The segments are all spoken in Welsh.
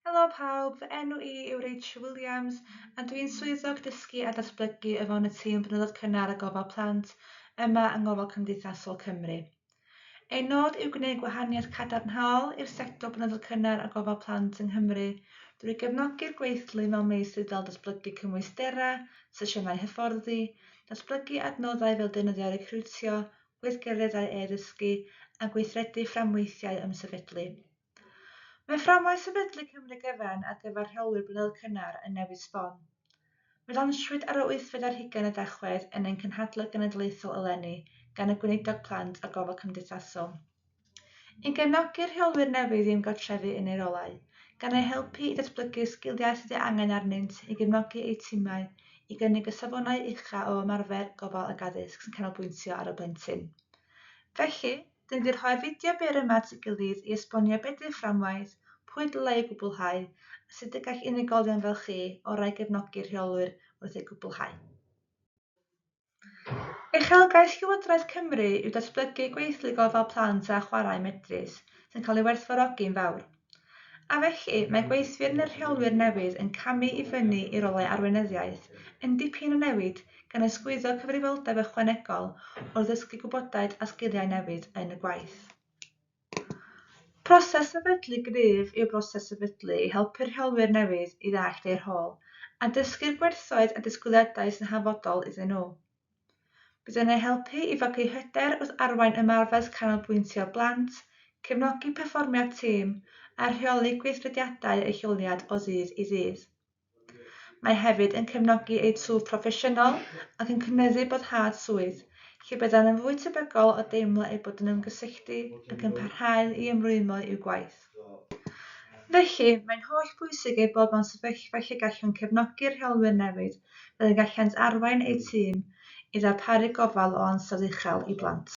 Helo pawb, fy enw i yw Rachel Williams a dwi'n swyddog dysgu a datblygu o fewn y tîm Blynyddoedd Cynnar a Gofal Plant yma yng Ngofal Cymdeithasol Cymru. Ein nod yw gwneud gwahaniaeth cadarnhaol i'r sector Blynyddoedd Cynnar a Gofal Plant yng Nghymru drwy gefnogi'r gweithlu mewn meysydd fel datblygu cymwysterau, sesiynau hyfforddi, datblygu adnoddau fel deunyddiau recriwtio, gweithgareddau e-ddysgu a gweithredu fframweithiau ymsefydlu. Mae fframwaith sefydlu Cymru gyfan ar gyfer rheolwyr blynyddoedd cynnar yn newid sbon. Fe lansiwyd ar yr wythfed ar hugain o Dachwedd yn ein cynhadledd genedlaethol eleni gan y Gweinidog Plant a Gofal Cymdeithasol. I gefnogi'r rheolwyr newydd i ymgartrefu yn eu rolau, gan eu helpu i ddatblygu'r sgiliau sydd ei angen arnynt i gefnogi eu timau i gynnig y safonau uchaf o ymarfer, gofal ac addysg sy'n canolbwyntio ar y plentyn. Felly, Dyn ni 'di rhoi'r fideo byr yma at ei gilydd i esbonio be 'di'r fframwaith, pwy dylai ei gwblhau, a sut y gall unigolion fel chi orau gefnogi rheolwyr wrth ei gwblhau. Uchelgais Llywodraeth Cymru yw datblygu gweithlu gofal plant a chwarae medrus sy'n cael ei werthfawrogi'n fawr. A felly, mae gweithwyr neu'r rheolwyr newydd yn camu i fyny i rolau arweinyddiaeth yn dipyn o newid, gan ysgwyddo cyfrifoldeb ychwanegol wrth ddysgu gwybodaeth a sgiliau newydd yn y gwaith. Proses sefydlu gryf yw'r broses sefydlu i helpu'r rheolwyr newydd i ddallt eu rhôl a dysgu'r gwerthoedd a disgwyliadau sy'n hanfodol iddyn nhw. Bydd yn eu helpu i fagu hyder wrth arwain ymarfer canolbwyntio ar blant, cefnogi perfformiad tîm, a rheoli gweithrediadau eu lleoliad o ddydd i ddydd. Mae hefyd yn cefnogi eu twf proffesiynol ac yn cynyddu boddhad swydd, lle byddant yn fwy tebygol o deimlo eu bod yn ymgysylltu ac yn parhau i ymrwymo i'w gwaith. Felly, mae'n holl bwysig eu bod mewn sefyllfa lle gallwn cefnogi'r rheolwyr newydd fel y gallant arwain eu tîm i ddarparu gofal o ansawdd uchel i blant.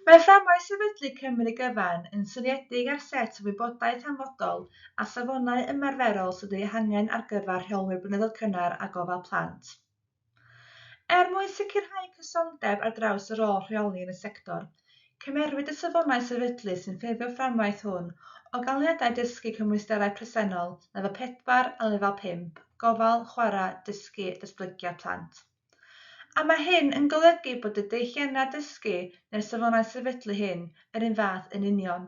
Mae fframwaith sefydlu Cymru Gyfan yn seiliedig ar set o wybodaeth hanfodol a safonau ymarferol sydd eu hangen ar gyfer rheolwyr blynyddoedd cynnar a gofal plant. Er mwyn sicrhau cysondeb ar draws y rôl rheoli yn y sector, cymerwyd y safonau sefydlu sy'n ffurfio'r fframwaith hwn o ganlyniadau dysgu cymwysterau presennol lefel 4 a lefel 5, gofal, chwarae, dysgu, datblygiad plant. A mae hyn yn golygu bod y deilliannau dysgu neu'r safonau sefydlu hyn yr un fath yn union.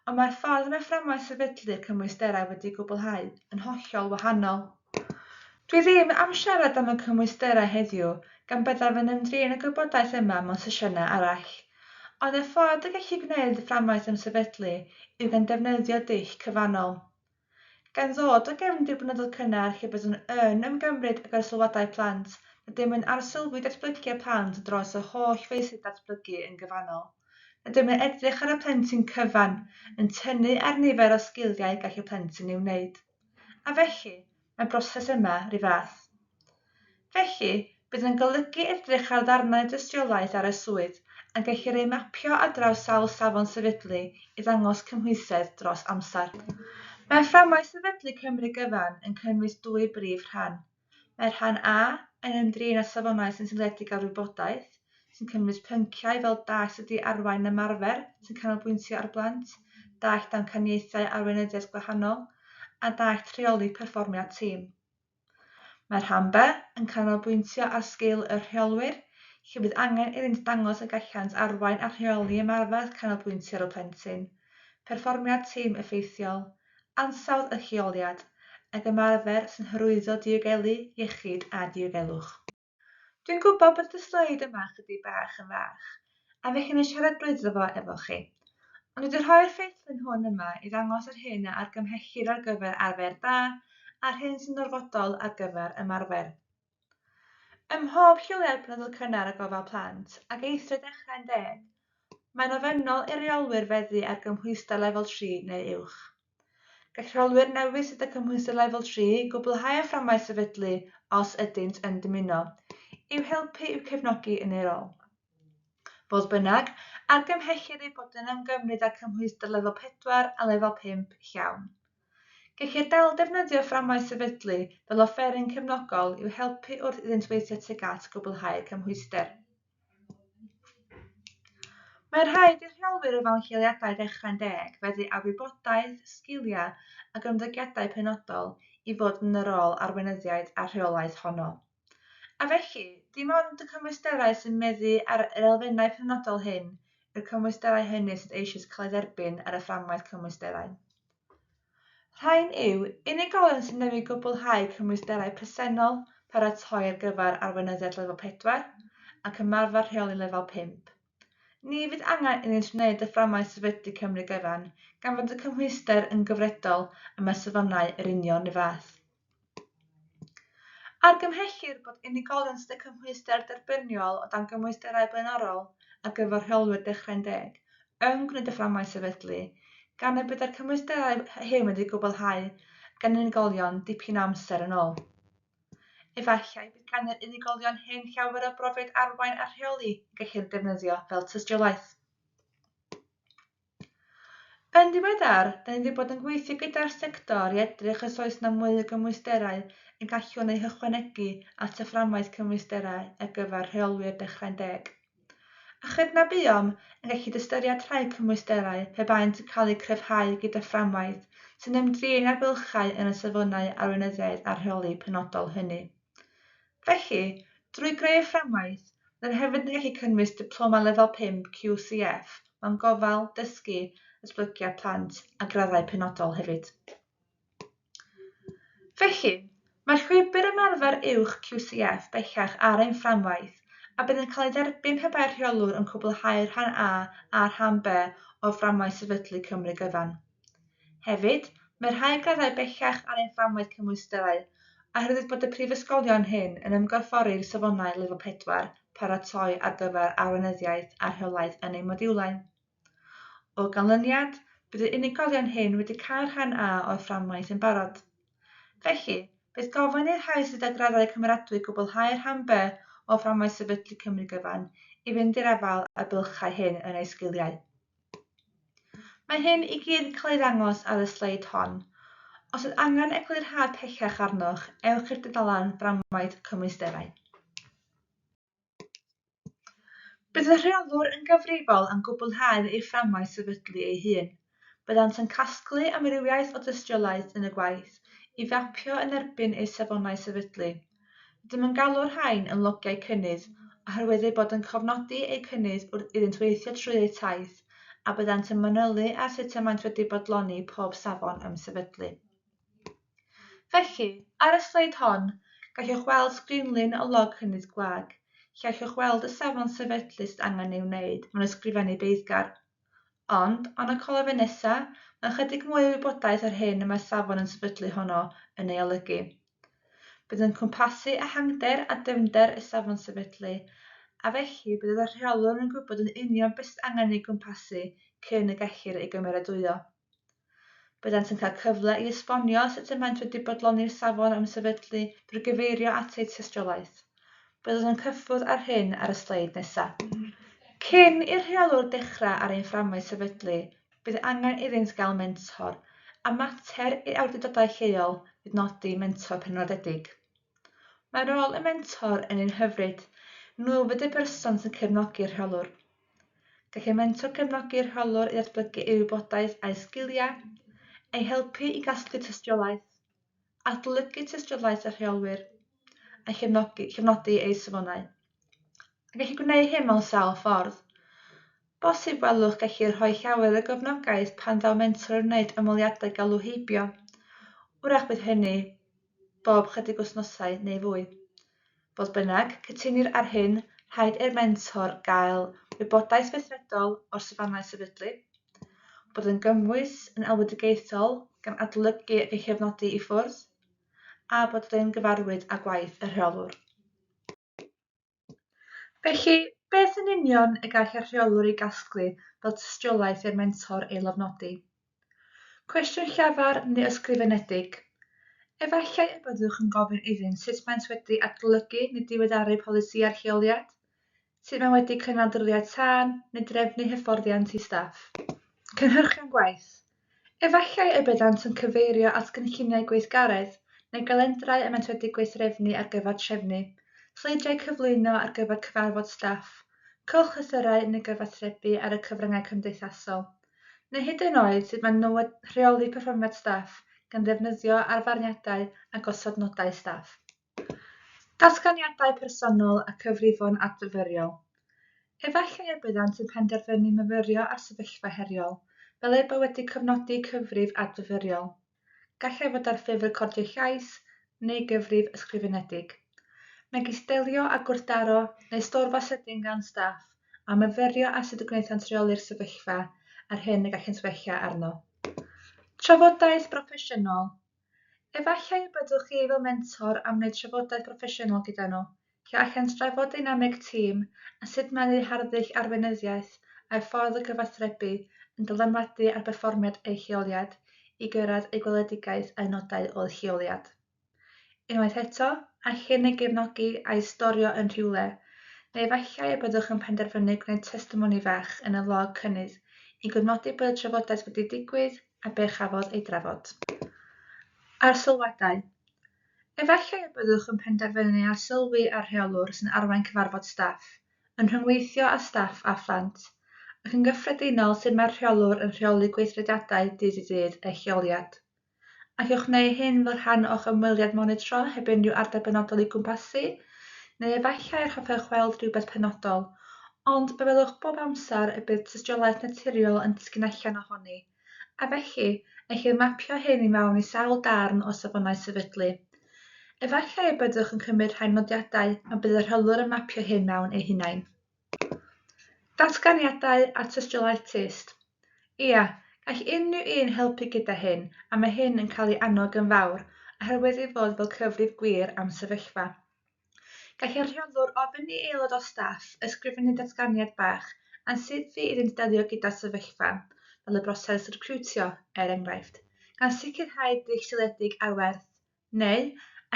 Ond mae'r ffordd y mae fframwaith sefydlu'r cymwysterau wedi'i gwblhau yn hollol wahanol. Dwi ddim am siarad am y cymwysterau heddiw gan byddaf yn ymdrin â gwybodaeth yma mewn sesiynau arall. Ond y ffordd y gellir gwneud y fframwaith ymsefydlu yw gan defnyddio dull cyfannol. Gan ddod o gefndir blynyddoedd cynnar lle byddwn yn ymgymryd ag arsylwadau plant, rydym yn arsylwi datblygiad plant dros yr holl feysydd datblygu yn gyfannol. Rydym yn edrych ar y plentyn cyfan, yn tynnu ar nifer o sgiliau gall y plentyn ei wneud. A felly, mae'r broses yma 'ru fath. Felly, bydd yn golygu edrych ar ddarnau dystiolaeth ar y swydd a gellir eu mapio ar draws sawl safon sefydlu i ddangos cymhwysedd dros amser. Mae fframwaith sefydlu Cymru Gyfan yn cynnwys dwy brif rhan. Mae Rhan A yn ymdrin â safonau sy'n seiliedig ar wybodaeth, sy'n cynnwys pynciau fel dull sydd wedi arwain ymarfer sy'n canolbwyntio ar blant, dull damcaniaethau arweinyddiaeth gwahanol, a dull rheoli perfformiad tîm. Mae Rhan B yn canolbwyntio ar sgil y rheolwyr, lle bydd angen iddynt ddangos y gallant arwain a rheoli ymarfer canolbwyntio ar y plentyn, perfformiad tîm effeithiol, ansawdd y lleoliad, ac ymarfer sy'n hyrwyddo diogelu, iechyd a diogelwch. Dwi'n gwybod bod y sleid yma chydig bach yn fach, a felly wna i siarad drwyddo fo efo chi. Ond dwi wedi rhoi'r ffeithlun hwn yma i ddangos yr hyn a argymhellir ar gyfer arfer da a'r hyn sy'n orfodol ar gyfer ymarfer. Ym mhob lleoliad blynyddoedd cynnar a gofal plant, ac eithrio Dechrau'n Deg, mae'n ofynnol i reolwyr feddu ar gymhwyster lefel 3 neu uwch. Gall rheolwyr newydd sydd â cymhwyster lefel 3 gwblhau y fframwaith sefydlu os ydynt yn dymuno, i'w helpu i'w cefnogi yn eu rôl. Fodd bynnag, argymhellir eu bod yn ymgymryd â'r cymhwyster lefel 4 a lefel 5 llawn. Gellir dal defnyddio fframwaith sefydlu fel offeryn cefnogol i'w helpu wrth iddynt weithio tuag at gwblhau'r cymhwyster. Mae'n rhaid i'r rheolwyr o fewn lleoliadau Dechrau'n Deg feddu ar wybodaeth, sgiliau ac ymddygiadau penodol i fod yn y rôl arweinyddiaeth a rheolaeth honno. A felly, dim ond y cymwysterau sy'n meddu ar yr elfennau penodol hyn yw'r cymwysterau hynny sydd eisoes cael eu derbyn ar y fframwaith cymwysterau. Rhain yw unigolion sy'n newydd gwblhau cymwysterau presennol paratoi ar gyfer arweinyddiaeth lefel 4 ac ymarfer rheoli lefel 5. Ni fydd angen iddynt wneud y fframwaith sefydlu Cymru gyfan gan fod y cymhwyster yn gyfredol a mae safonau yr union y fath. Argymhellir bod unigolion sydd â cymhwyster derbyniol o dan gymwysterau blaenorol ar gyfer rheolwyr Dechrau'n Deg yn gwneud y fframwaith sefydlu, gan y byddai'r cymwysterau hyn wedi gwblhau gan unigolion dipyn o amser yn ôl. Efallai bydd gan yr unigolion hyn llawer o brofiad arwain a rheoli y gellir defnyddio fel tystiolaeth. Yn ddiweddar, da ni wedi bod yn gweithio gyda'r sector i edrych os oes yna mwy o gymwysterau y gallwn eu hychwanegu at y fframwaith cymwysterau ar gyfer rheolwyr Dechrau'n Deg. A chydnabuom yn gallu ystyried rhai cymwysterau pe baent yn cael eu cryfhau gyda fframwaith sy'n ymdrin â bylchau yn y safonau arweinyddiaeth a rheoli penodol hynny. Felly, drwy greu fframwaith, byddwn hefyd yn gallu cynnwys diploma lefel 5 QCF mewn gofal, dysgu, datblygiad plant a graddau penodol hefyd. Felly, mae'r llwybr ymarfer uwch QCF bellach ar ein fframwaith a bydd yn cael ei dderbyn pe bai'r rheolwr yn cwblhau rhan A a rhan B o'r fframwaith sefydlu Cymru gyfan. Hefyd, mae rhai graddau bellach ar ein fframwaith cymwysterau oherwydd bod y prifysgolion hyn yn ymgorffori'r safonau lefel 4 paratoi ar gyfer arweinyddiaeth a rheolaeth yn eu modiwlau. O ganlyniad, bydd yr unigolion hyn wedi cael rhan A o'r fframwaith yn barod. Felly, bydd gofyn i'r rhai sydd â graddau cymeradwy gwblhau rhan B o fframwaith sefydlu Cymru gyfan i fynd i'r afael â'r bylchau hyn yn eu sgiliau. Mae hyn i gyd yn cael ei ddangos ar y sleid hon. Os oes angen eglurhad pellach arnoch, ewch i'r dudalen fframwaith cymwysterau. Bydd y rheolwr yn gyfrifol am gwblhau ei fframwaith sefydlu ei hun. Byddant yn casglu amrywiaeth o dystiolaeth yn y gwaith i fapio yn erbyn eu safonau sefydlu. Rydym yn galw'r rhain yn logiau cynnydd oherwydd eu bod yn cofnodi eu cynnydd wrth iddynt weithio trwy eu taith a byddant yn manylu ar sut y maent wedi bodloni pob safon ymsefydlu. Felly, ar y sleid hon, gallwch weld sgrinlun o log cynnydd gwag, lle allwch weld y safon sefydlu sydd angen ei wneud mewn ysgrifennu beiddgar. Ond, yn y colofen nesaf, mae ychydig mwy o wybodaeth o'r hyn y mae'r safon yn sefydlu honno yn ei olygu. Bydd yn cwmpasu ehangder a dyfnder y safon sefydlu, a felly bydd y rheolwr yn gwybod yn union beth sydd angen ei gwmpasu cyn y gellir ei gymeradwyo. Byddant yn cael cyfle i esbonio sut y maent wedi bodloni'r safon ymsefydlu drwy gyfeirio at eu tystiolaeth. Byddwn yn cyffwrdd ar hyn ar y sleid nesaf. Cyn i'r rheolwr dechrau ar ein fframwaith sefydlu, bydd angen iddynt gael mentor, a mater i'r awdurdodau lleol fydd nodi mentor penodedig. Mae rôl y mentor yn un hyfryd, nhw fydd y person sy'n cefnogi'r rheolwr. Gall y mentor gefnogi'r rheolwr i ddatblygu ei wybodaeth a'i sgiliau, ei helpu i gasglu tystiolaeth, adolygu tystiolaeth y rheolwyr, a chefnogi eu safonau. A gellir gwneud hyn mewn sawl ffordd. Bosib welwch gellir rhoi llawer o gefnogaeth pan ddaw mentor yn wneud ymweliadau galw heibio. Wrach bydd hynny bob chydig wythnosau neu fwy. Fodd bynnag, cytunir ar hyn, rhaid i'r mentor gael wybodaeth weithredol o'r safonau sefydlu, bod yn gymwys yn alwedigaethol gan adolygu ac ei chefnodi i ffwrdd, a bod yn gyfarwydd â gwaith y rheolwr. Felly, beth yn union y gall y rheolwr ei gasglu fel tystiolaeth i'r mentor ei lofnodi? Cwestiwn llafar neu ysgrifenedig. Efallai y byddwch yn gofyn iddynt sut maent wedi adolygu neu diweddaru polisïau'r lleoliad, sut mae wedi cynnal drylliau tân neu drefnu hyfforddiant i staff. Cynhyrchion gwaith. Efallai y byddant yn cyfeirio at gynlluniau gweithgaredd neu galendrau y maent wedi gweithrefnu ar gyfer trefnu, sleidiau cyflwyno ar gyfer cyfarfod staff, Cylchlythyrau neu gyfathrebu ar y cyfryngau cymdeithasol, neu hyd yn oed sut maen nhw rheoli perfformiad staff gan ddefnyddio arfarniadau a gosod nodau staff. Datganiadau personol a cyfrifon adfyfyriol. Efallai y byddant yn penderfynu myfyrio ar sefyllfa heriol, fel eu bod wedi cofnodi cyfrif adfyfyriol. Gallai fod ar ffurf recordio llais neu gyfrif ysgrifenedig, megis delio â gwrthdaro neu storfa sydyn gan staff, a myfyrio ar sut y gwnaethant reoli'r sefyllfa a'r hyn y gallent wella arno. Trafodaeth broffesiynol. Efallai y byddwch chi fel mentor am wneud trafodaeth broffesiynol gyda nhw, lle allant drafod deinameg tîm a sut mae eu harddull arweinyddiaeth a'u ffordd o gyfathrebu yn dylanwadu ar berfformiad eu lleoliad i gyrraedd eu gweledigaeth a'u nodau o'u lleoliad. Unwaith eto, all hyn ei gefnogi a'i storio yn rhywle, neu efallai y byddwch yn penderfynu gwneud testimoni fach yn y log cynnydd i gofnodi bod y trafodaeth wedi digwydd a be chafodd ei drafod. Arsylwadau. Efallai y byddwch yn penderfynu arsylwi ar rheolwr sy'n arwain cyfarfod staff, yn rhyngweithio â staff a phlant, ac yn gyffredinol sut mae'r rheolwr yn rheoli gweithrediadau dydd i ddydd y lleoliad. Allwch wneud hyn fel rhan o'ch ymweliad monitro heb unrhyw ardal benodol i'w gwmpasu, neu efallai yr hoffech weld rhywbeth penodol, ond fe welwch bob amser y bydd tystiolaeth naturiol yn disgyn allan ohoni, a felly, ellir mapio hyn i mewn i sawl darn o safonau sefydlu. Efallai y byddwch yn cymryd rhai nodiadau a bydd y rheolwr yn mapio hyn mewn eu hunain. Datganiadau a tystiolaeth tyst. Ia, gall unrhyw un helpu gyda hyn a mae hyn yn cael ei annog yn fawr oherwydd ei fod fel cyfrif gwir am sefyllfa. Gall y rheolwr ofyn i aelod o staff ysgrifennu datganiad bach am sut fu iddynt delio gyda sefyllfa, fel y broses recriwtio, er enghraifft, gan sicrhau dull seiliedig ar werth, neu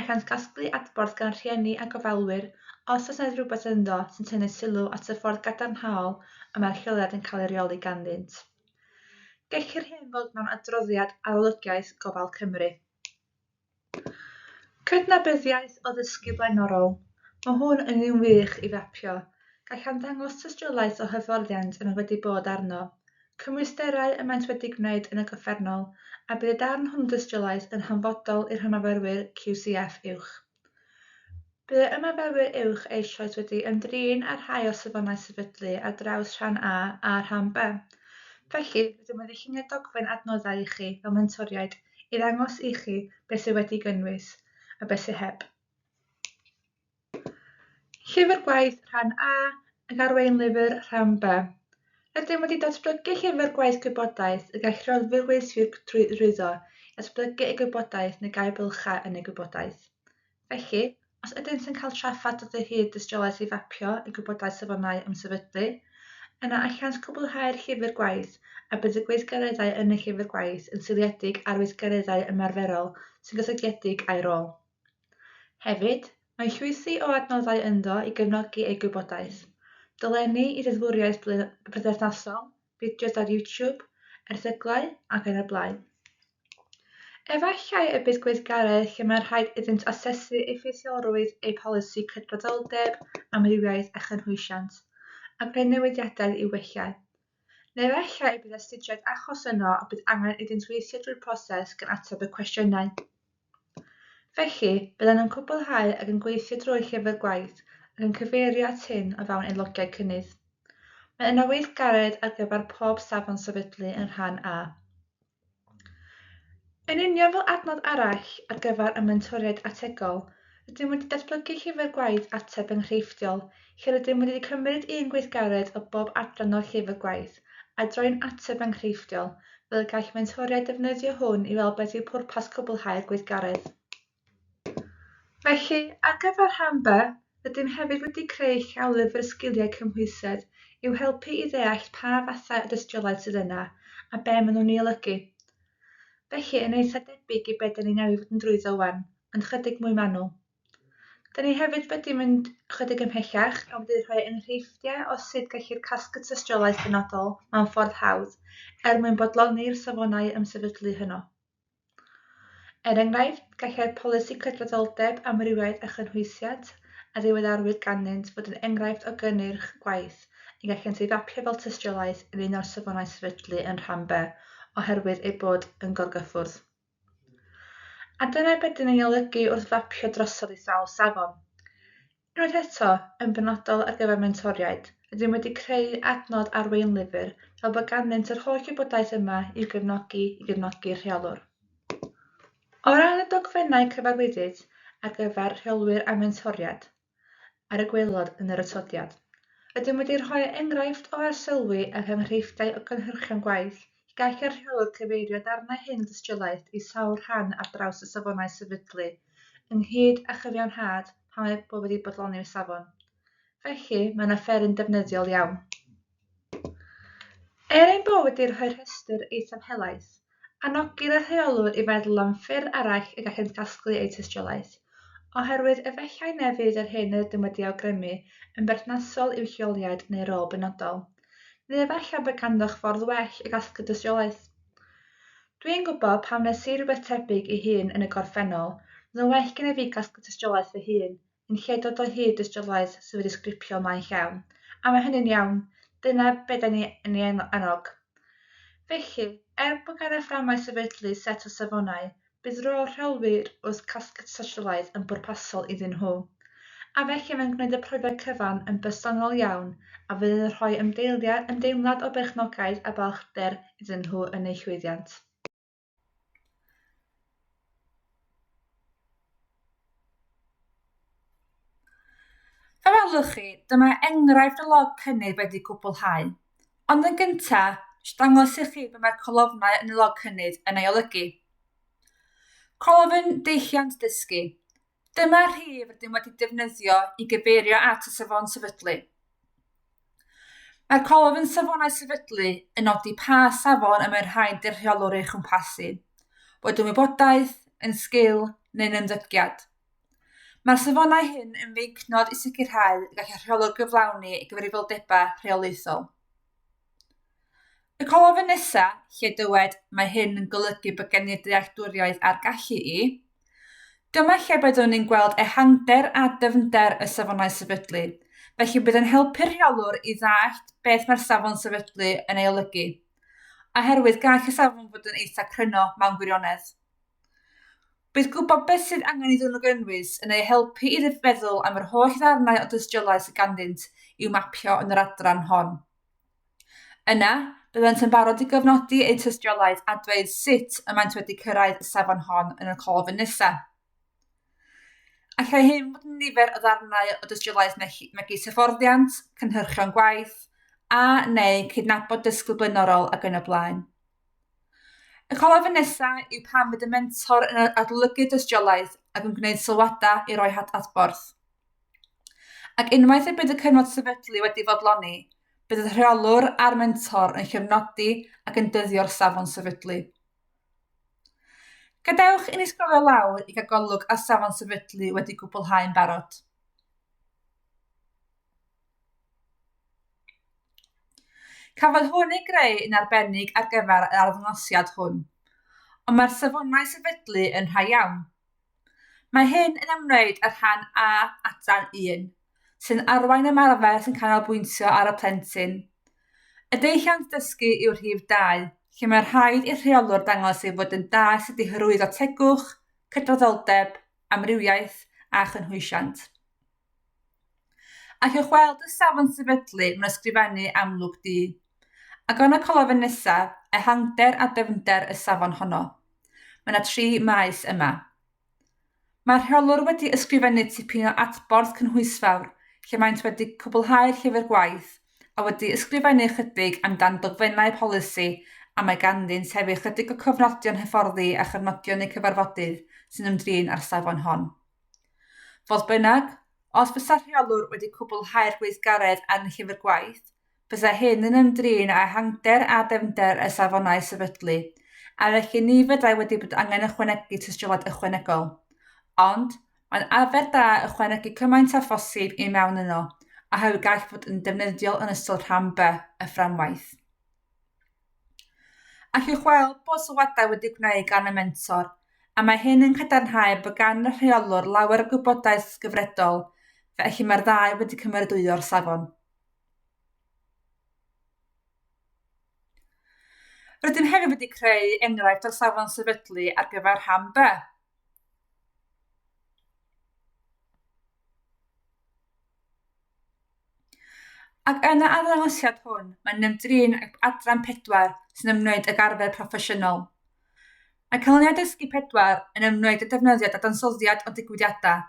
allant gasglu adborth gan rhieni a gofalwyr os oes yna rhywbeth ynddo sy'n tynnu sylw at y ffordd gadarnhaol y mae'r lleoliad yn cael ei reoli ganddynt. Gellir hyn fod mewn adroddiad Arolygiaeth Gofal Cymru. Cydnabyddiaeth o ddysgu blaenorol. Mae hwn yn un wych i fapio. Gallant ddangos tystiolaeth o hyfforddiant y mae wedi bod arno, cymwysterau y maent wedi gwneud yn y gorffennol, a bydd y darn hwn o dystiolaeth yn hanfodol i'r ymarferwyr QCF uwch. Bydd yr ymarferwyr uwch eisoes wedi ymdrin â rhai o'r safonau sefydlu ar draws rhan A a rhan B. Felly, rydym wedi llunio dogfen adnoddau i chi fel mentoriaid i ddangos i chi beth sydd wedi gynnwys a beth sydd heb. Llyfr gwaith rhan A ac arweinlyfr rhan B. Rydym wedi datblygu llyfr gwaith gwybodaeth y gall rheolwyr weithwyr drwyddo i ddatblygu eu gwybodaeth neu gau bylchau yn eu gwybodaeth. Felly, os ydynt yn cael trafferth dod o hyd dystiolaeth i fapio eu gwybodaeth safonau ymsefydlu, yna allant cwblhau'r llyfr gwaith a bydd y gweithgareddau yn y llyfr gwaith yn seiliedig ar weithgareddau ymarferol sy'n gysylltiedig â'i rôl. Hefyd, mae llwythi o adnoddau ynddo i gefnogi eu gwybodaeth, dolenni i ddeddfwriaeth berthnasol, fideos ar YouTube, erthyglau ac yn y blaen. Efallai y bydd gweithgaredd lle mae'n rhaid iddynt asesu effeithiolrwydd eu polisi cydraddoldeb, amrywiaeth a chynhwysiant, a gwneud newidiadau i'w wella. Neu efallai y bydd astudiaeth achos yno a bydd angen iddynt weithio drwy'r proses gan ateb y cwestiynau. Felly, byddan nhw'n cwblhau ac yn gweithio drwy'r llyfr gwaith ac yn cyfeirio at hyn o fewn eu logiau cynnydd. Mae yna weithgaredd ar gyfer pob safon sefydlu yn rhan A. Yn union fel adnodd arall ar gyfer y mentoriaid ategol, rydym wedi datblygu llyfr gwaith ateb enghreifftiol lle rydym wedi cymryd un gweithgaredd o bob adran o'r llyfr gwaith a'i droi'n ateb enghreifftiol fel y gall mentoriaid defnyddio hwn i weld beth yw pwrpas cwblhau'r gweithgaredd. Felly, ar gyfer rhan B, rydym hefyd wedi creu llawlyfr sgiliau cymhwysedd i'w helpu i ddeall pa fathau o dystiolaeth sydd yna a be maen nhw'n ei olygu. Felly, yn eitha debyg i be dan ni newydd fod yn drwyddo wan, ond chydig mwy manwl. Dan ni hefyd wedi mynd chydig ymhellach a wedi rhoi enghreifftiau o sut gellir casglu tystiolaeth benodol mewn ffordd hawdd er mwyn bodloni'r safonau ymsefydlu hynno. Er enghraifft, gallai'r polisi cydraddoldeb, amrywiaeth a chynhwysiant a ddiweddarwyd ganddynt fod yn enghraifft o gynnyrch gwaith y gallent ei fapio fel tystiolaeth yn un o'r safonau sefydlu yn Rhan B oherwydd ei bod yn gorgyffwrdd. A dyna beth dyn ni'n ei olygu wrth fapio drosodd i sawl safon. Unwaith eto, yn benodol ar gyfer mentoriaid, rydym wedi creu adnodd arweinlyfr fel bod ganddynt yr holl wybodaeth yma i'w gefnogi i gefnogi'r rheolwr. O ran y dogfennau cyfarwyddyd ar gyfer rheolwyr a mentoriaid, ar y gwaelod yn yr atodiad, rydym wedi rhoi enghraifft o arsylwi ac enghreifftiau o gynhyrchion gwaith lle gall y rheolwr cyfeirio darnau hyn o dystiolaeth i sawl rhan ar draws y safonau sefydlu, ynghyd â chyfiawnhad pam eu bod wedi bodloni'r safon. Felly, mae'n offeryn defnyddiol iawn. Er ein bod wedi rhoi rhestr eithaf helaeth, anogir y rheolwr i feddwl am ffyrdd arall y gallent gasglu eu tystiolaeth, oherwydd efallai na fydd yr hyn yr ydym wedi awgrymu yn berthnasol i'w lleoliad neu rôl benodol, neu efallai bod ganddoch ffordd well o gasglu tystiolaeth. Dwi'n gwybod pan wnes i rywbeth tebyg i hyn yn y gorffennol, roedd yn well gennyf fi gasglu tystiolaeth fy hun, yn lle dod o hyd dystiolaeth sydd wedi sgripio ymlaen llaw, a mae hynny'n iawn, dyna be da ni yn ei annog. Felly, er bod gan y fframau sefydlu set o safonau, bydd rôl rheolwyr wrth casglu tystiolaeth yn bwrpasol iddyn nhw. A felly mae'n gwneud y profiad cyfan yn bersonol iawn a fydd yn rhoi ymdeimlad o berchnogaeth a balchder iddyn nhw yn eu llwyddiant. Fel welwch chi, dyma enghraifft o log cynnydd wedi cwblhau. Ond yn gyntaf, dwi dangos i chi be mae'r colofnau yn y log cynnydd yn ei olygu. Colofn deilliant dysgu. Dyma'r rhif rydym wedi defnyddio i gyfeirio at y safon sefydlu. Mae'r colofn safonau sefydlu yn nodi pa safon y mae'n rhaid i'r rheolwr ei chwmpasu, boed yn wybodaeth, yn sgil neu'n ymddygiad. Mae'r safonau hyn yn feincnod i sicrhau y gall y rheolwr gyflawni ei gyfrifoldebau rheolaethol. Y colofn nesaf, lle dywed mae hyn yn golygu bod gen i'r dealltwriaeth a'r gallu i, dyma lle byddwn ni'n gweld ehangder a dyfnder y safonau sefydlu, felly bydd yn helpu'r rheolwr i ddallt beth mae'r safon sefydlu yn ei olygu, oherwydd gall y safon fod yn eitha cryno mewn gwirionedd. Bydd gwybod beth sydd angen iddyn nhw gynnwys yn eu helpu i feddwl am yr holl ddarnau o dystiolaeth sydd ganddynt i'w mapio yn yr adran hon. Yna, byddant yn barod i gofnodi eu tystiolaeth a dweud sut y maent wedi cyrraedd y safon hon yn y colofn nesaf. Allai hyn fod yn nifer o ddarnau o dystiolaeth megis hyfforddiant, cynhyrchion gwaith, a neu cydnabod dysgwyr blaenorol ac yn y blaen. Y colofn nesaf yw pan fydd y mentor yn adolygu dystiolaeth ac yn gwneud sylwadau i roi adborth. Ac unwaith y bydd y cyfnod sefydlu wedi fodloni, bydd y rheolwr a'r mentor yn llofnodi ac yn dyddio'r safon sefydlu. Gadewch i ni sgrolio lawr i gael golwg ar safon sefydlu wedi gwblhau'n barod. Cafodd hwn ei greu yn arbennig ar gyfer yr arddangosiad hwn, ond mae'r safonau sefydlu yn rhai iawn. Mae hyn yn ymwneud â rhan A adran 1, sy'n arwain ymarfer sy'n canolbwyntio ar y plentyn. Y deilliant dysgu yw rhif 2, lle mae rhaid i'r rheolwr dangos ei fod yn dal sut i hyrwyddo tegwch, cydraddoldeb, amrywiaeth a chynhwysiant. Allwch weld y safon sefydlu mewn ysgrifennu amlwg du. Ac yn y colofn nesaf, ehangder a dyfnder y safon honno. Mae yna tri maes yma. Mae'r rheolwr wedi ysgrifennu tipyn o adborth cynhwysfawr lle maent wedi cwblhau'r llyfr gwaith a wedi ysgrifennu ychydig amdan dogfennau polisi a mae ganddynt hefyd chydig o cofnodion hyfforddi a chofnodion eu cyfarfodydd sy'n ymdrin â'r safon hon. Fodd bynnag, os fysa'r rheolwr wedi cwblhau'r gweithgaredd ar y llyfr gwaith, byddai hyn yn ymdrin â ehangder a dyfnder y safonau sefydlu, a felly ni fyddai wedi bod angen ychwanegu tystiolaeth ychwanegol. Ond, mae'n arfer da ychwanegu cymaint â phosib i mewn yno, oherwydd gall fod yn defnyddiol yn ystod rhan B y fframwaith. Allwch weld bod sylwadau wedi gwneud gan y mentor, a mae hyn yn cadarnhau bod gan y rheolwr lawer o gwybodaeth gyfredol, felly mae'r ddau wedi cymeradwyo'r safon. Rydym hefyd wedi creu enghraifft o'r safon sefydlu ar gyfer rhan B. Ac yn y arddangosiad hwn, mae'n ymdrin ag adran 4 sy'n ymwneud ag arfer proffesiynol. Mae canlyniad dysgu 4 yn ymwneud â defnyddio dadansoddiad o digwyddiadau,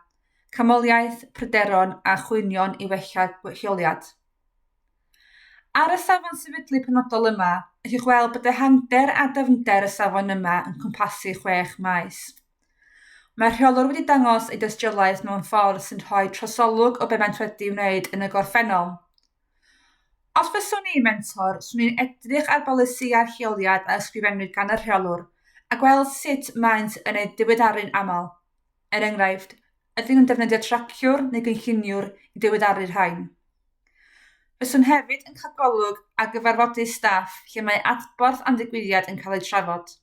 canmoliaeth, pryderon a chwynion i wella lleoliad. Ar y safon sefydlu penodol yma, gallwch weld bod ehangder a dyfnder y safon yma yn cwmpasu chwech maes. Mae'r rheolwr wedi dangos ei dystiolaeth mewn ffordd sy'n rhoi trosolwg o be maent wedi wneud yn y gorffennol. Os fyswn i'n mentor, 'swn i'n edrych ar bolisïau'r lleoliad a ysgrifennwyd gan y rheolwr a gweld sut maent yn eu diweddaru'n aml. Er enghraifft, ydyn nhw'n defnyddio traciwr neu gynlluniwr i diweddaru'r rhain? Fyswn hefyd yn cael golwg ar gyfarfodydd staff lle mae adborth am ddigwyddiad yn cael eu trafod.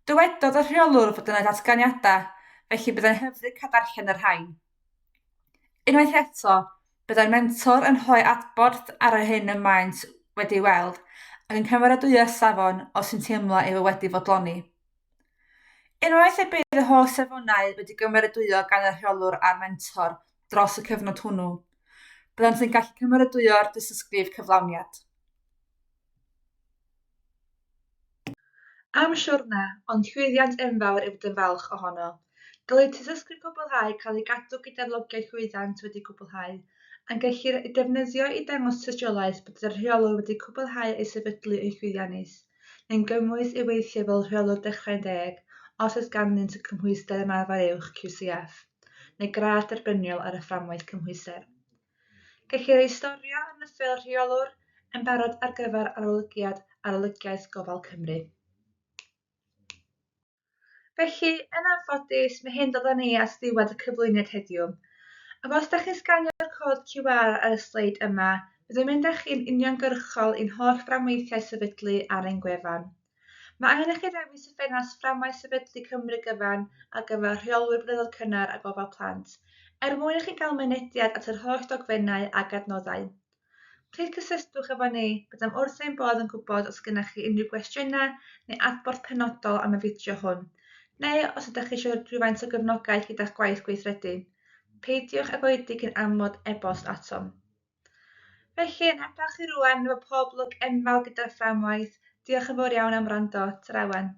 Dywedodd y rheolwr fod yna ddatganiadau, felly byddai'n hyfryd cael darllen y rhain. Unwaith eto, byddai'r mentor yn rhoi adborth ar yr hyn y maent wedi'i weld ac yn cymeradwyo'r safon os yw'n teimlo ei fod wedi fodloni. Unwaith y bydd y holl safonau wedi gymeradwyo gan y rheolwr a'r mentor dros y cyfnod hwnnw, byddant yn gallu cymeradwyo'r dystysgrif cyflawniad. Am siwrne, ond llwyddiant enfawr i fod yn falch ohono. Dylai tystysgrif cwblhau cael ei gadw gyda'r logiau llwyddiant wedi cwblhau, a gellir ei defnyddio i dangos tystiolaeth bod y rheolwr wedi cwblhau ei sefydlu yn llwyddiannus, neu'n gymwys i weithio fel rheolwr Dechrau'n Deg os oes ganddynt y cymhwyster Ymarfer Uwch QCF, neu gradd derbyniol ar y fframwaith cymhwyster. Gellir ei storio yn y ffeil rheolwr yn barod ar gyfer arolygiad Arolygiaeth Gofal Cymru. Felly, yn anffodus, mae hyn dod â ni at ddiwedd y cyflwyniad heddiw. Ac os da chi'n sganio'r cod QR ar y sleid yma, bydd yn mynd â chi'n uniongyrchol i'n holl fframweithiau sefydlu ar ein gwefan. Mae angen i chi ddewis y ffenest Fframwaith Sefydlu Cymru Gyfan ar gyfer Rheolwyr Blynyddoedd Cynnar a Gofal Plant, er mwyn i chi gael mynediad at yr holl dogfennau ac adnoddau. Plîs cysylltwch efo ni, byddem wrth ein bodd yn gwybod os gennych chi unrhyw gwestiynau neu adborth penodol am y fideo hwn, neu os ydych chi eisiau rhywfaint o gefnogaeth gyda'ch gwaith gweithredu. Peidiwch ag oedi cyn anfon e-bost atom. Felly, yn adael chi rŵan efo pob lwc enfawr gyda'r fframwaith. Diolch yn fawr iawn am wrando. Tara wan.